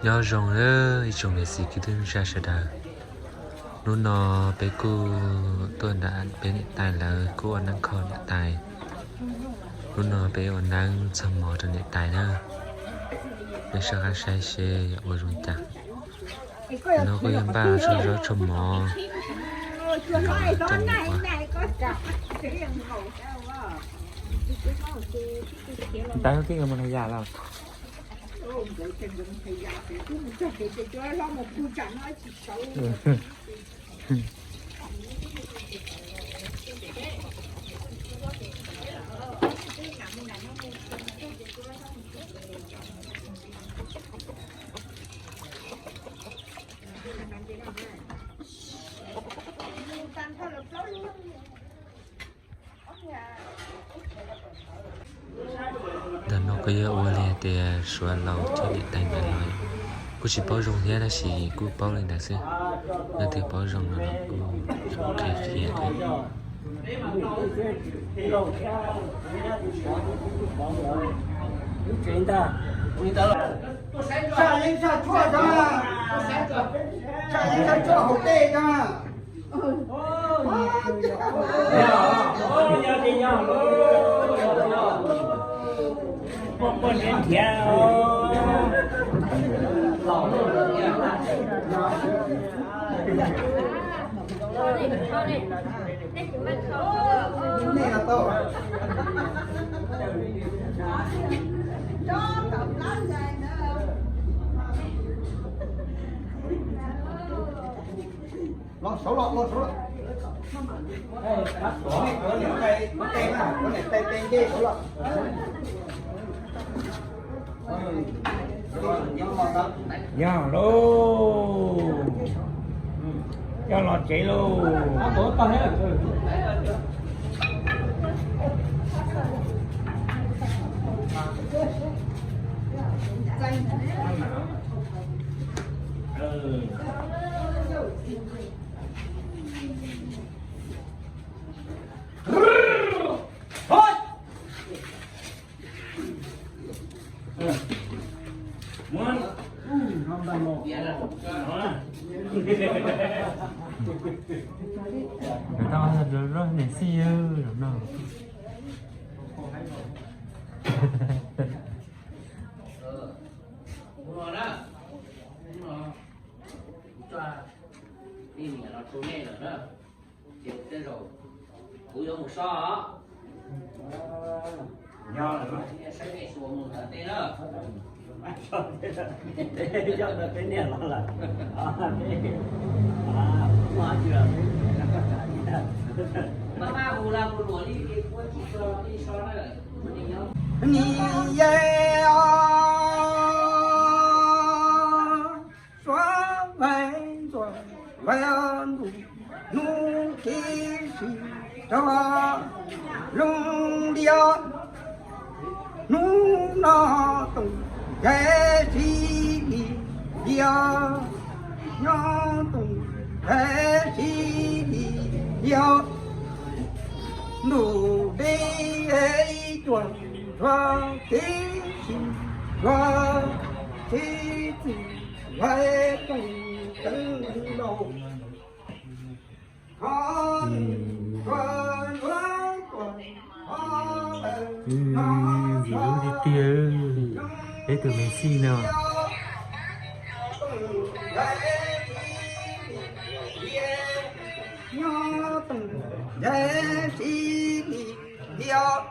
Nyob zoo nawb ib tsoom niam txiv kwv tij neej tsa sawv daws. Hnub no peb kuj tuaj nram peb niam tais lawv kuj ua neeb kho niam tais. Hnub no peb ua neeb txog mov rau niam tais na. Peb soj qab saib seb yuav ua zoo cas. Hnub no kuj yog npaj los tshuaj zaub tshuaj mov los coj mus ua. Tais, koj mus hais yam los? Ntawm no kuj yog ua li hais tias suav laus thiab niam tais ntawd los kuj tsis paub zoo thiab tab sis kuj paub li ntawd xwb. Leej twg paub zoo no los kuj qhia qhia thiab. Los saud los, los saud los. Yog lauj, yog los tsev lauj. Tau rau niam xij no. Hnub no na, hnub no kuv tso ib niam los rau nej lawm na, ces tej zaum kuv yuav mus so os. Yog lawm, saib nej xyuas mus tom tej na. Yog ntawd peb niam los lawm. Maj maj mus los mus luam li ua tsis tso li so na. Ni ye os, suav vaim ntxuav vaim ntuj hnub tib si rov zoo li os. Hnub no toom nthav si li li os, nyob toom nthav si li li os. Ntuj deb cuag ntsuag tib si, ntsuag tib txwm vaim toom teev lauj. Ntxim hlub tiag tiag, peb tus me xij no. Nyob toom nthav si li li os,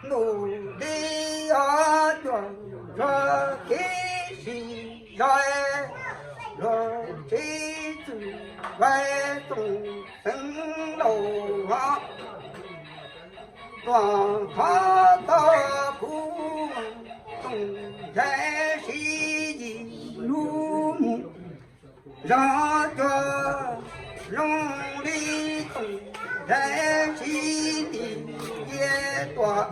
ntuj deb os cuag ntsuag tib si, zos luag tib txwm vaim toom teev lauj os. Tuam thov tau kuv toom nthav si yim lub mus, zos cuag zoo li toom nthav si li ye tuam.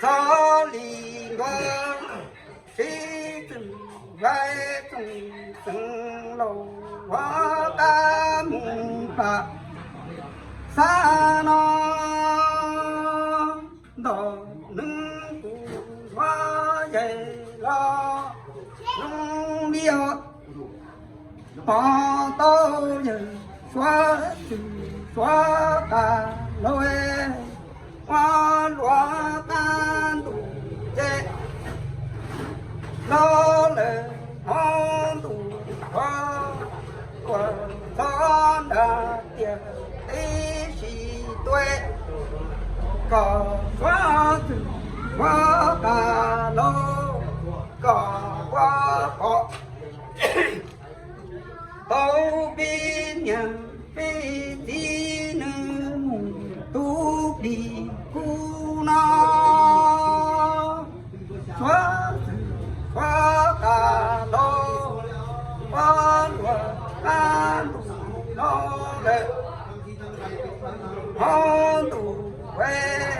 Txog li ntuj tib txwm vaim toom teev lauj, ua qab mus pam xab no, nto neeb kuv ua yais Pov tau yawg suav txwm suav qas los, ua luam qab ntuj ces los lawm hov ntuj hov, ua txhob nrag tiag tib si tuaj, kom suav txwm suav qas los, kom ua kom tau peb niam peb txiv nws mus tu plig kub no. Suav txwm suav qas los, ua luam qab ntuj no lawm hov ntuj hov,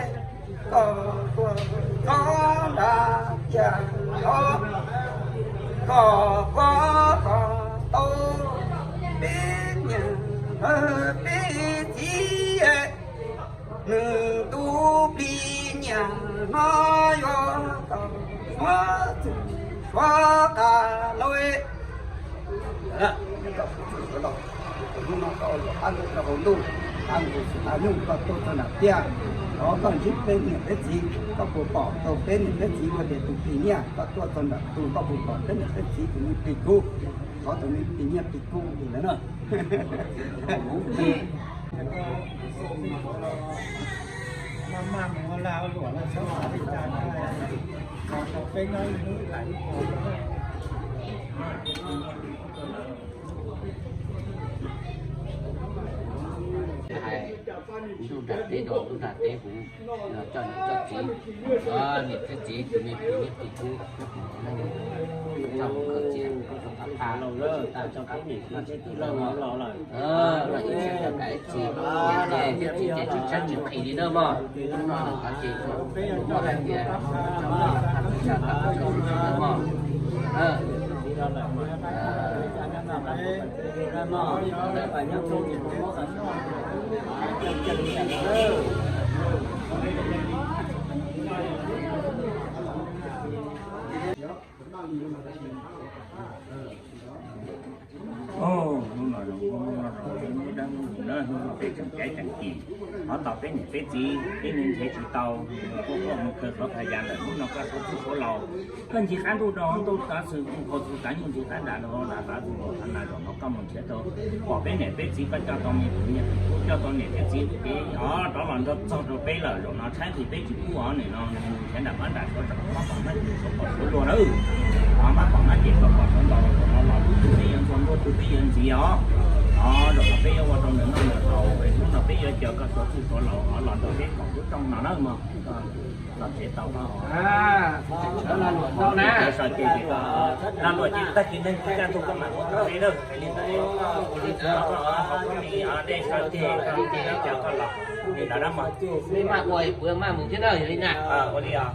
kom tuaj txhob nrag tiag hov, kom ua kom tau peb niam peb txiv nws tu plig nyiaj no, yuav kom suav txwm suav qas los. Hnub no koj ua luam qab ntuj rau hauv ntuj, qab ntuj tsis qab ntuj, koj tuaj txog nram tiaj, thov koj ntsib peb niam peb txiv, koj puas pom tau peb niam peb txiv ua tias tus plig nyiaj, koj tuaj txog nram tus koj puas pom peb niam peb txiv tus me plig kub, thov tus me plig nyiaj plig kub li ntawd na. Hais ntuj nram teb rau ntuj nram teb, kuv coj niam coj txiv, niam thiab txiv tus me plig nyiaj plig kub, coj mus khaws cia, koj tau qab qab, koj tsis tau qab, koj tsis tau qab, koj ib txhia tsis, niam thiab txiv ces tsis tshab tsis nqhis li na mog. Hnub no lawm qhov ces muab hais tias tso mog, tso mog, tso mog. Hnub no zoo, hnub no zoo, hnub dab hnub huv na, hnub no peb tseem cav tseem cim, thov tos peb niam peb txiv, peb neeg nrhiav tsis tau, kuj koj mus kawg qhov phaj ya lawm, hnub no koj suav txwj suav laus, koj ncig qab ntuj rau ntuj tav xwm, kuj kho txug tav nyuj ncig qab nram rau nram tav xwm, qhov na zaum no koj mus nrhiav tau, pom peb niam peb txiv koj coj tau me plig nyiaj plig kub, coj tau niam thiab txiv lub cev os rov los nrog txog rau peb lawm, zaum no tshaib nqhis peb tsis pub os, nim no nws mus nrhiav nram qab nram suav tseem mab pom mab ces suav pom suav luag na, mab pom mab ces suav pom suav ntaus, zaum no los tus twg peb yuav ntxuav, nruab twg peb yuav ntxiv os. Os, zaum no peb yuav ua rau nws noj nws haus, hnub no peb yuav caw koj suav txwj suav laus os los nrog peb koom lub rooj no na mog. Los tsev tau koj os. Sawv ces, lag luam ces tag kis neeg tsis kaj ntug koj mam ua tau li lawm li ntawd. Koj sawv ces, koj los li ntawd na mog. Maj ua puav maj mus thiab na, yog li na. Ua li os.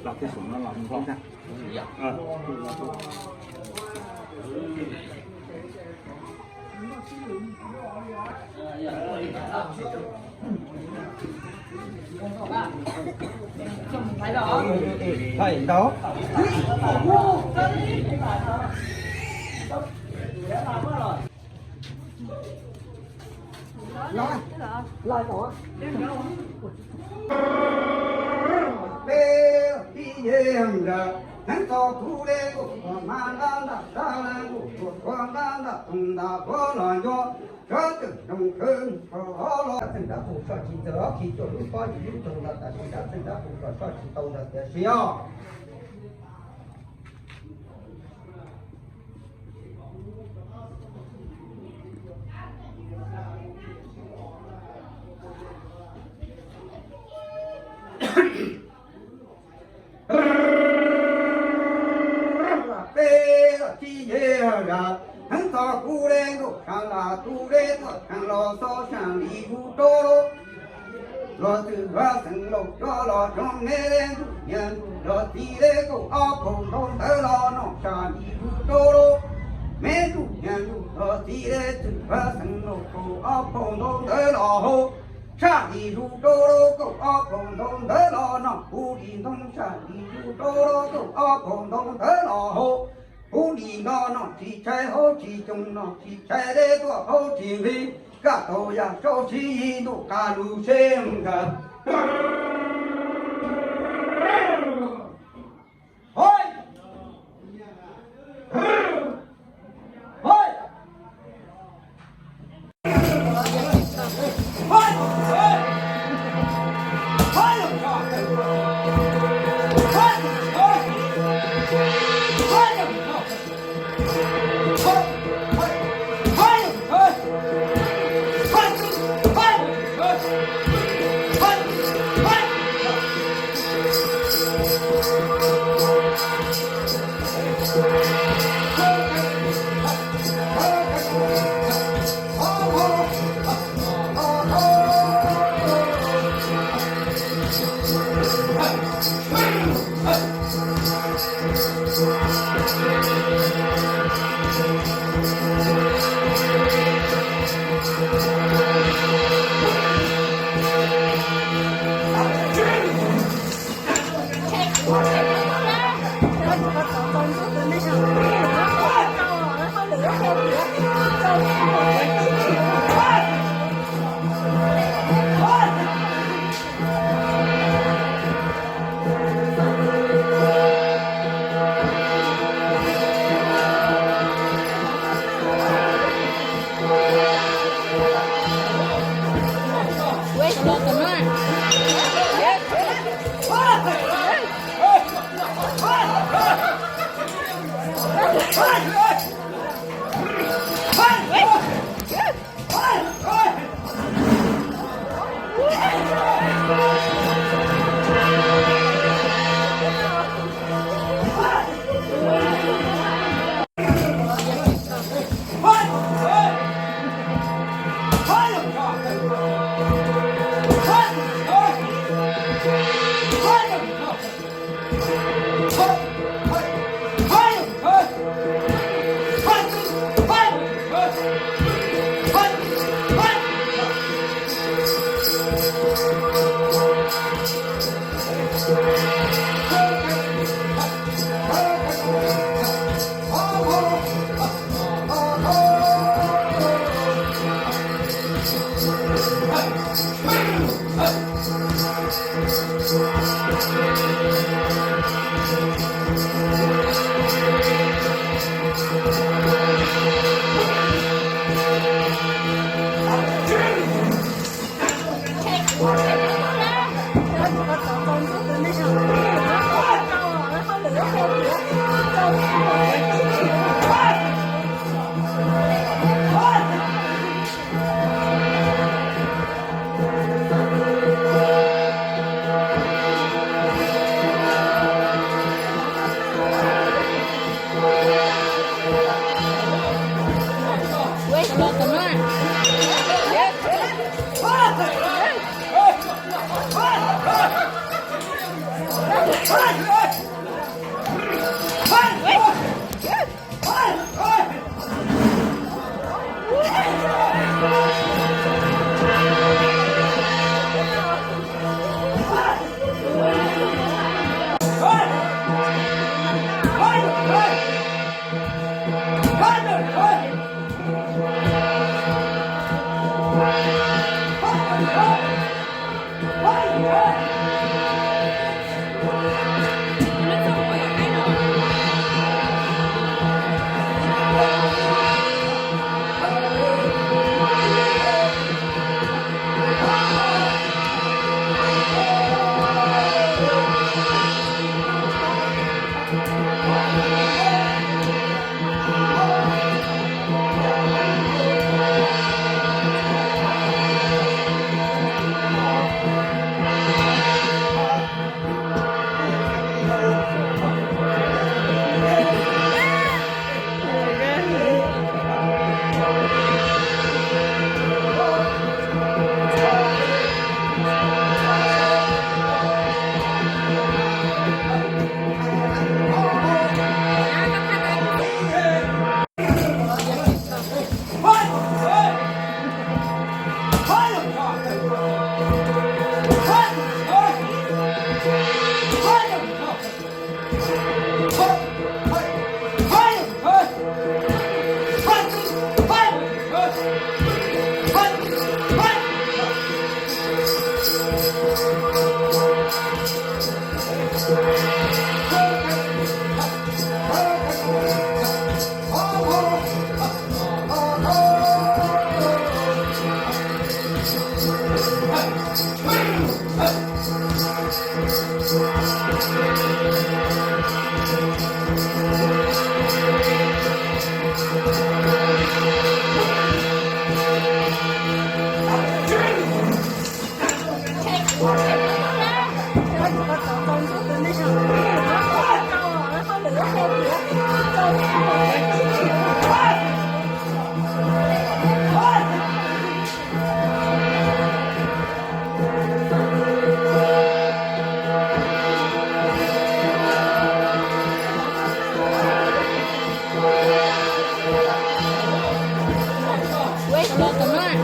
Los twb sum no los mus ntag. Thầy đó. Peb tib yeej lawm, hnub txog kuv le kuv ma nqa ntaj sab le kuv tuaj kua nqa ntaj toog ntaj puav los nco, sawv tseem zoo khwv los txeem dab qus soj tsis txawm ob khi tuaj lub pob yim lub tug los tam sim dab txeem dab qus kom soj tsis tau ntawd tiam sis os. Peb tib yeej lawm, hnub txog kuv le nkaus sab las tu le tuaj kheej los xo sab li kuv rau los txwm ua xeem laus cov los cov me le ntuj niam ntuj los txiv le nkaus ob phaum nkaus ntawd los noj sab li kuv rau los. Me tub niag yug txog txiv dej txwm vaj xeem los kaum ob phaus ntau ntawd los haus, saj li zus rau rau kaum ob phaus ntau ntawd los noj, kuv li ntoo saj li zus rau rau kaum ob phaus ntau ntawd los haus, kuv li no noj tsis tshaib haus tsis coo, noj tsis tshaib dej tuaj haus tsis nqig, kaj tau yam sau tsis yig ntuj qab lug seb nkawd. Wait, welcome on.